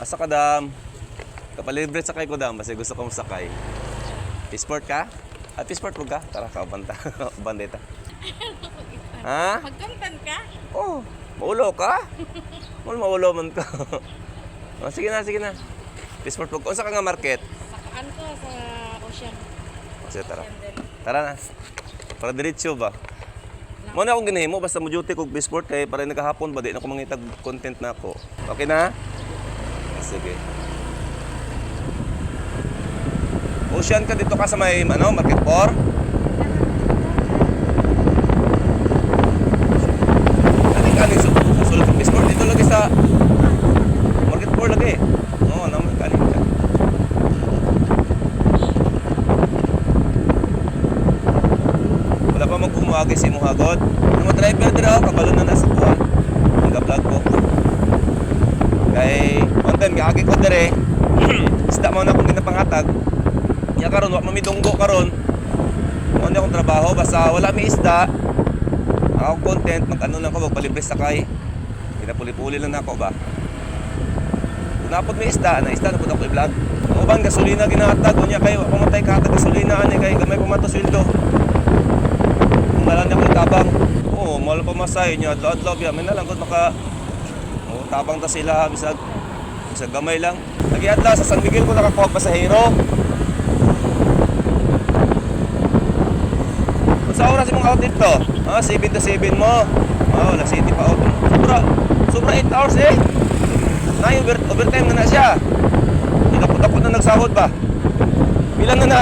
Asa ka, dam? Kapalibre sakay ko, dam. Basta gusto kong sakay. Sport ka? At sport mo ka? Tara, kauban ta. Uban dito. Ha? Magkontent ka? Oh, maulo ka? Maulo, maulo man ka. Oh, sige na, sige na. Sport mo. Unsa ka nga market? Sakaan ko sa ocean. Oh, sige, tara. Ocean din. Tara na. Para diretso ba? Mo na akong ginahimo basta mo duty kog sport kay para nagahapon ba di na ko mangitag content na ako. Okay na? Sige. Ocean ka dito ka sa may ano, Market 4? Ano ka ni sulod sa sport dito lagi sa Market 4 lagi. Oo, naman kanin ka. Wala pa magkumuagi si Muhagod. Ano mo driver dira ako, kabalo na nasa kuha. Nag-vlog ko. Kay one time giagi ko dire. Isda mo na akong ginapangatag. Nya karon wa mamidunggo karon. Mo na akong trabaho basta wala mi isda. Ang akong content mag ano lang ko magpalibre sakay. Ginapuli-puli lang nako ba. Kung napod may isda, na isda na pud ako i-vlog. Ang uban gasolina ginahatag unya kay wa pamatay kahatag gasolina ani kay gamay pa man to sweldo. Kung wala niya akong tabang. Oo, mahal pa masay niya. Adlaw-adlaw, biya. May nalang maka... Oo, tabang ta sila. Bisag, bisag gamay lang. Lagi adlaw sa San Miguel ko nakakuha pasahero. Sa oras imong out dito? Ah, 7 to 7 mo. Oh, la city pa out. Sobra, sobra 8 hours eh. Nay, overtime na na siya. Hindi na nagsahod ba? Pila na na?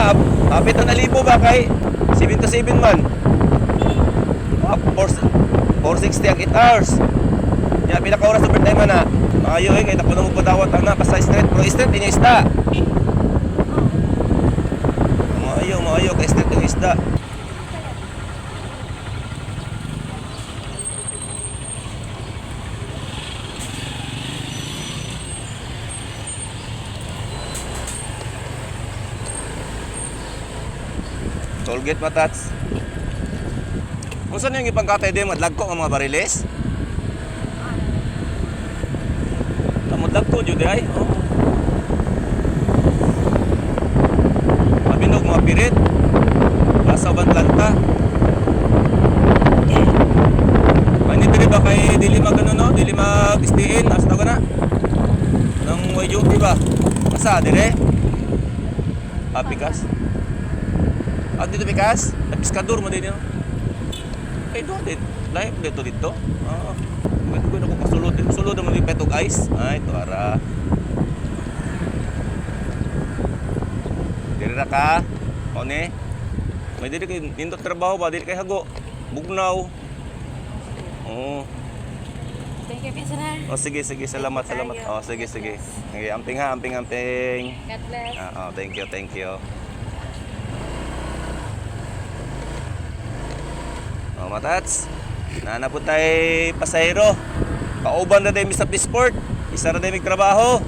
Apit na libo ba kay 7 to 7 man? Ah, 4, 460 ang 8 hours. Ya, pila ka oras overtime man na. Maayo eh, kay dako na mo padawat ana basta straight, pero straight inyo isda. Maayo, maayo kay straight ang isda. Tollgate matats. Kung saan yung ipangkatay din, madlagko ang mga bariles? Madlagko, jud ay. Oh. Mabinog mga pirit. Basa ban planta. Ani diri ba kay dili mag ano no, dili mag SDN asa tawag na? Nang way duty ba? Asa dire? Ah, pikas? Ah, dito pikas? Ay, piskador mo din yun. Ay, doon din. Live dito dito. Ah, pwede ko na kung kasulod. Sulod naman yung petog ice. Ay, ito ara. Diri ra ka. One. May dili kay nindot trabaho ba dili kay hago. Bugnaw. Oo. Thank you, sir. Oh, sige, sige. Salamat, salamat. Oh, sige, sige. Sige, amping ha, amping, amping. God bless. Ah, oh, thank you, thank you. Oh, matats. Nana po tayo pasahero. Kauban na tayo sa Pisport. Isa na tayo trabaho.